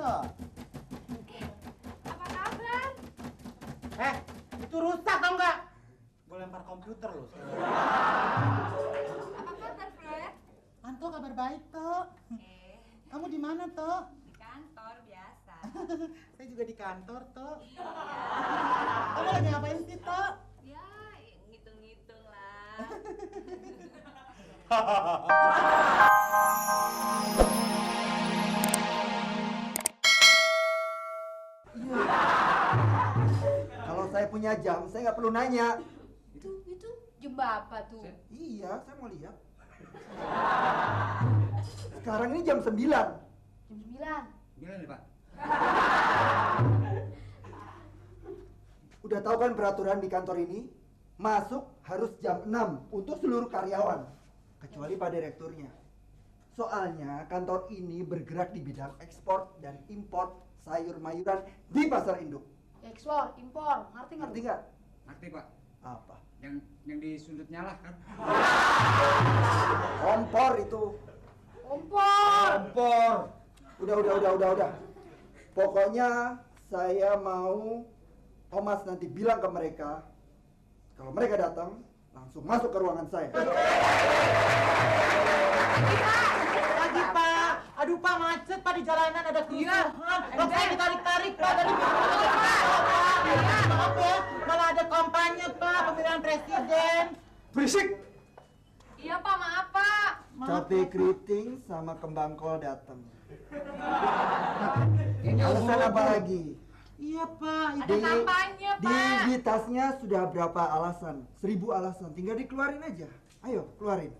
toh. Apa kabar? Itu rusak tau nggak? Gue lempar komputer loh. Apa kabar, Fred? Anto kabar baik toh. Kamu di mana toh? Di kantor biasa. Saya juga di kantor toh. Iya. Kamu lagi ngapain sih toh? Ya, ngitung-ngitung lah. Kalau saya punya jam, saya nggak perlu nanya. Itu jam berapa tuh? Iya, saya mau lihat. Sekarang ini jam 9. Jam 9. Gimana nih, Pak? Udah tahu kan peraturan di kantor ini? Masuk harus jam 6 untuk seluruh karyawan, kecuali Pak Direkturnya. Soalnya kantor ini bergerak di bidang ekspor dan impor sayur-mayuran di pasar induk. Ekspor, impor, Ngerti nggak? Ngerti, Pak. Apa? Yang disundut nyala kan? Kompor itu. Kompor. Kompor. Udah. Pokoknya saya mau Thomas nanti bilang ke mereka, kalau mereka datang langsung masuk ke ruangan saya. Lagi Pak. Aduh Pak, macet Pak, di jalanan ada kerusuhan. Bang saya ditarik-tarik Pak dari maaf ya, malah ada kampanye Pak, pemilihan presiden. Berisik. Iya, Pak, maaf, Pak. Cabai keriting sama kembang kol datang. Ini Alasan apa lagi? Iya Pak, Ada kampanye, Di Pak. tasnya sudah berapa alasan? 1000 alasan. Tinggal dikeluarin aja. Ayo, keluarin.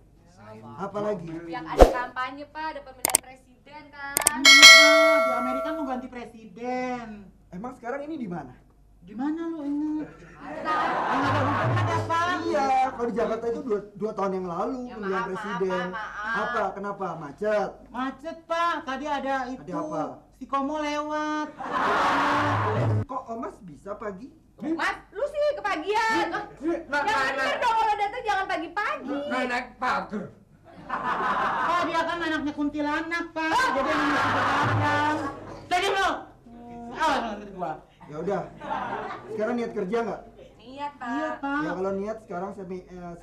Apa lagi? Yang ada kampanye, Pak, ada pemilihan presiden kan. di Amerika mau ganti presiden. Emang sekarang ini di mana? Di mana lu ini? Ada. Ada hubungan ya Pak? Iya, kalau di Jakarta itu dua tahun yang lalu Ya, pemilihan maaf, presiden. maaf. Apa? Kenapa? Macet. Macet Pak, tadi ada itu. Ada apa? Si Komo lewat. Kok Omas bisa pagi? Mas, lu sih kepagian. Yang bener dong kalau datang jangan pagi-pagi. naik pagar. Pak, dia kan anaknya kuntilanak Pak. Jadi emang mesti begadang. Jadi lo. Ngerti gua. Ya udah. Sekarang niat kerja nggak? Niat, Pak. Iya Pak. Ya kalau niat sekarang saya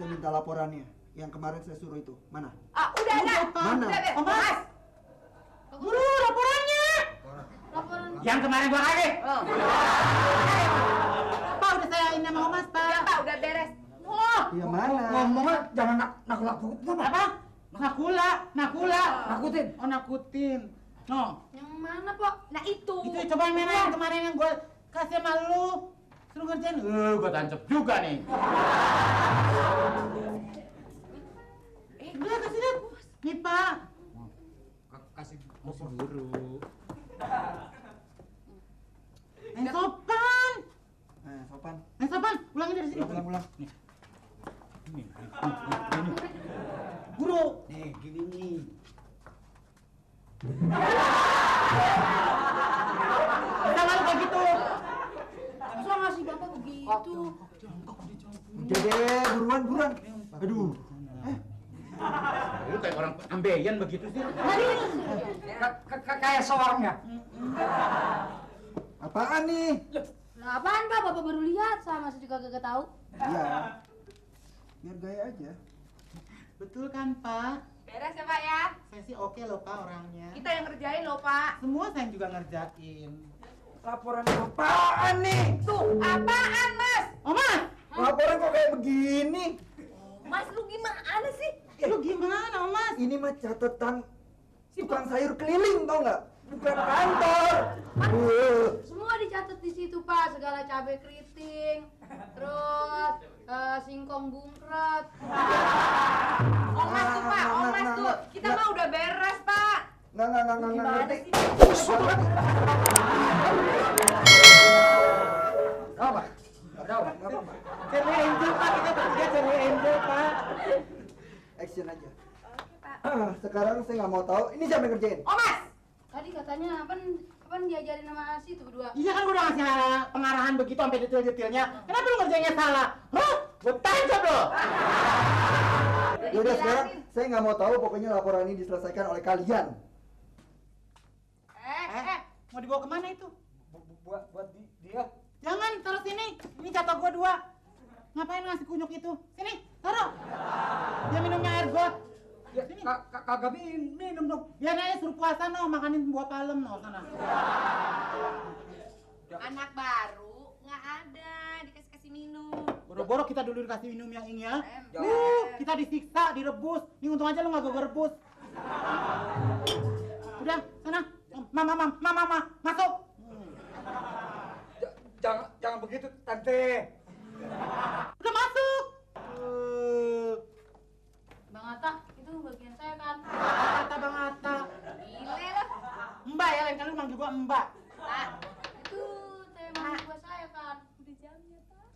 minta laporannya. Yang kemarin saya suruh itu. Mana? Ah, udah ada. Udah, Pak. Mana? Udah, Oh, Mas. Guru, laporannya. Laporan. Yang kemarin gua kasih. Oh. Pak, udah saya ini sama Mas Udah, Pak. Pak, udah beres. Wah. Iya mana? Ngomongnya jangan nakut-nakut Apa? Nakula. nakutin. Oh, nakutin. No. Yang mana, Pak? Nah, itu. Itu coba yang merah yang kemarin yang gue kasih sama lu. Suruh ngerjain. Gue tancap juga nih. Udah kasih lihat. Nih Pak. Kasih guru. Yang sopan. Sopan. Yang sopan. Ulangin dari sini. Ulang. Guru. Nih, gini nih. Kita malu kayak gitu. Masa ngasih Bapak begitu? Udah deh, buruan. Aduh. Lu kayak orang ambeien begitu sih. Kayak seorangnya. Apaan nih? Lah apaan, Pak? Bapak baru lihat, sama masih juga kagak tahu. Iya. Biar gaya aja. Betul kan Pak? Beres ya, Pak ya? Saya sih oke loh Pak orangnya. Kita yang ngerjain loh, Pak. Semua saya juga ngerjain. Laporan apaan nih? Tuh, apaan, Mas? Oh Mas, Laporan kok kayak begini? Mas, lu gimana sih? lu gimana oh, Mas? Ini mah catatan tukang sayur keliling, tau nggak? Bukan kantor. Semua dicatat di situ, Pak. Segala cabai keriting, terus singkong bungkret. Omas tuh, Pak. Omas tuh. Kita mah udah beres, Pak. Nggak Gimana ngerti. sih? Apa? Nggak apa-apa. Cherry Angel Pak, kita bertiga Cherry Angel Pak. Action aja. Oke, Pak. Sekarang saya nggak mau tahu. Ini siapa yang kerjain? Omas! Tadi katanya apa diajarin sama si itu berdua? Iya kan gue udah ngasih pengarahan begitu sampai detail-detailnya. Kenapa lu ngerjainnya salah? Hah? Gue tancap lo. Yaudah sekarang saya nggak mau tahu. Pokoknya laporan ini diselesaikan oleh kalian. Mau dibawa kemana itu? Buat dia. Jangan, taruh sini. Ini jatah gua 2. Ngapain ngasih kunyuk itu? Sini, taruh. Dia minumnya air got. Ya, kagak minum dong. Biar aja suruh puasa no, makanin buah palem no sana. Anak baru nggak ada dikasih minum. Boro-boro kita dulu dikasih minum yang ini ya. Ember. Kita disiksa, direbus. Ini untung aja lu nggak gue rebus. Udah, sana. Mama, masuk. Jangan begitu, Tante. Udah masuk. Bang Atta, itu bagian saya kan. Kata Bang Atta. Gile lah. Mbak ya, lain kali lu manggil gua Mbak. Nah, itu tema juga saya kan. Udah jamnya, Pak.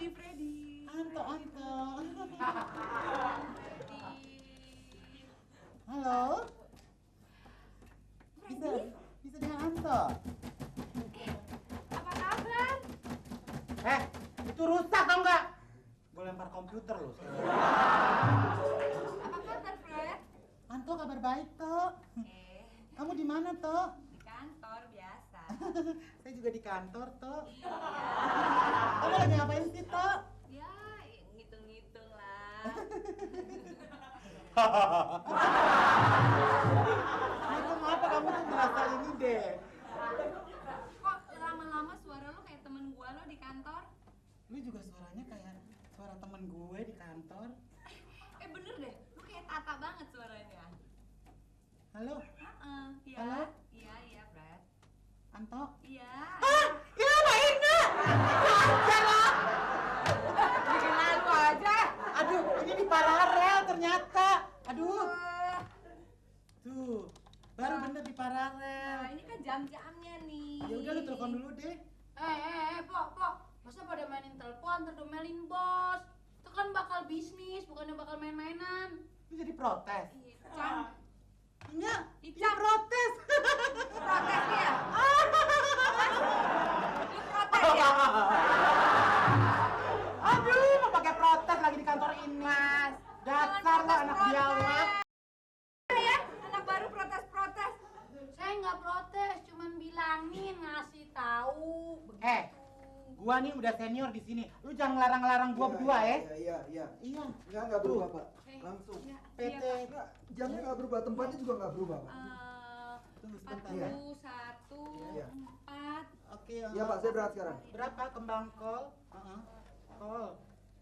Freddy. Anto. Freddy. Halo. Bisa dengan Anto. Apa kabar? Itu rusak tau nggak? Gue lempar komputer loh. Apa kabar, Fred? Anto kabar baik toh. Kamu di mana toh? Di kantor biasa. Saya juga di kantor toh. Iya. Kamu lagi ngapain sih toh? Ya, ngitung-ngitung lah. Ngomong apa kamu tuh merasa ini deh? Kok lama-lama suara lo kayak temen gua lo di kantor? Lu juga suaranya kayak suara temen gue di kantor. Bener deh, lu kayak Tata banget suaranya. Halo, Iya. Halo? Iya, Fred. Anto. Iya. Ya Mbak Inga. Wajar lah. Kenal lu aja. Aduh, ini di paralel ternyata. Aduh. Tuh, baru bener di paralel. Nah, ini kan jam-jamnya nih. Ya udah lu telepon dulu deh. Pok. Masa pada mainin telepon, terdomelin bos. Itu kan bakal bisnis, bukannya bakal main-mainan. Lu jadi protes. Cang, Iya, Icang. protes. protes ya? Lu protes ya? Aduh, mau pakai protes lagi di kantor ini. Mas, Dasar lo anak biawak. ya, anak baru protes-protes. Saya nggak protes, cuman bilangin, ngasih tahu. Begitu. Gua nih udah senior di sini. Lu jangan larang-larang gua berdua ya. Iya. Iya. Nggak berubah, Pak. Langsung. Iya, PT. iya, Pak. Nggak, jamnya nggak berubah, tempatnya juga nggak berubah, Pak. Tunggu sebentar. 41, Iya. 4. Oke. Iya, Pak, saya berangkat sekarang. Berapa kembang kol? Kol.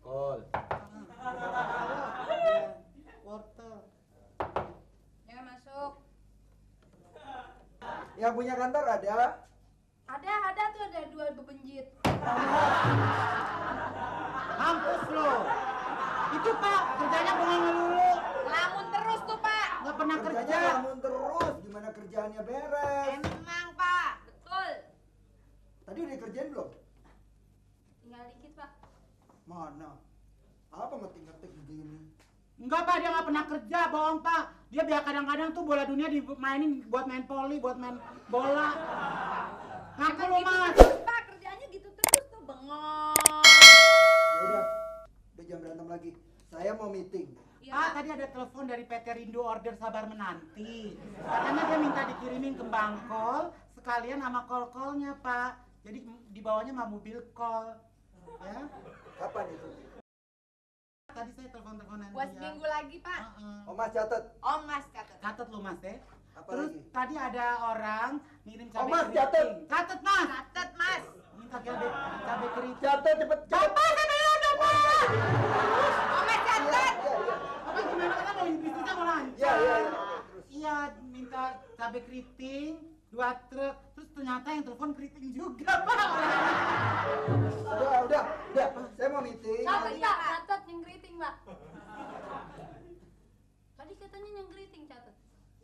Kol. Wortel. Ya masuk. Yang punya kantor ada? Ada tuh ada 2 bebenjit. Mampus lo. Itu Pak, kerjanya bengong melulu. Lamun terus tuh, Pak. Nggak pernah Kerjanya kerja. ngelamun terus, gimana kerjaannya beres? Emang, Pak. Betul. Tadi udah kerjain belum? Tinggal dikit, Pak. Mana? Apa ngetik-ngetik begini? Enggak Pak, dia nggak pernah kerja, bohong Pak. Dia biar kadang-kadang tuh bola dunia dimainin buat main poli, buat main bola. Ngaku lu Mas. Pak, kerjanya gitu terus tuh, bengong. Ya udah jam berantem lagi. Saya mau meeting. Iya, Pak, Pak. tadi ada telepon dari PT Rindu order sabar menanti. Katanya dia minta dikirimin kembang kol sekalian sama kol-kolnya Pak. Jadi dibawanya sama mobil kol. Ya. Kapan itu? Tadi saya telepon-teleponan Buat dia. seminggu lagi, Pak. Oh, Mas catat. Om Mas catat. Catat lu Mas ya. Apa Terus lagi? tadi ada orang ngirim cabai Mas, keriting. catat. Catat Mas. Catat, Mas. Minta cabai keriting. Catat cepet. Bapak sampai udah Pak. Om Mas catat. Iya. Bapak gimana kan mau bisnisnya mau lancar? Iya. Iya, minta cabai keriting 2 truk. Terus ternyata yang telepon keriting juga Pak. Udah. Saya mau meeting. Catat, Pak. Catat yang keriting, Pak. Tadi katanya yang keriting catat.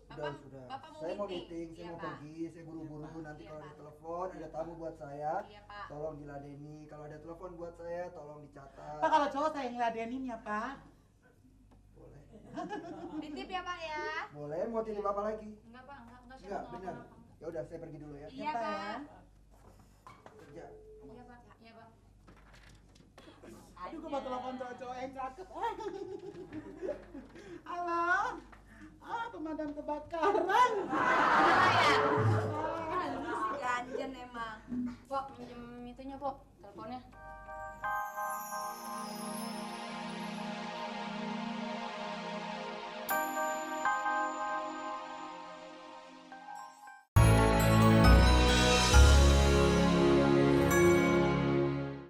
Sudah. Bapak mau Saya mau meeting? meeting, saya Iya, mau Pak. pergi, saya buru-buru. Nanti Iya, kalau Pak. ada telepon, ada tamu buat saya, Iya, Pak. tolong diladeni. Kalau ada telepon buat saya, tolong dicatat. Pak kalau cowok saya ngeladenin ya Pak. Boleh. Titip ya, Pak ya. Boleh, mau titip apa lagi? Enggak, Pak. Enggak. Enggak, benar. Ya udah, saya pergi dulu ya. Iya, Pak, ya. Pak. Kerja. Iya, Pak. Iya, Pak. Aduh, gue mau telepon cowok-cowok yang cakep. Halo. Teman pemadam kebakaran. Salah ya? Lu si ganjen emang. Pok, minjem itunya, Pok. Teleponnya.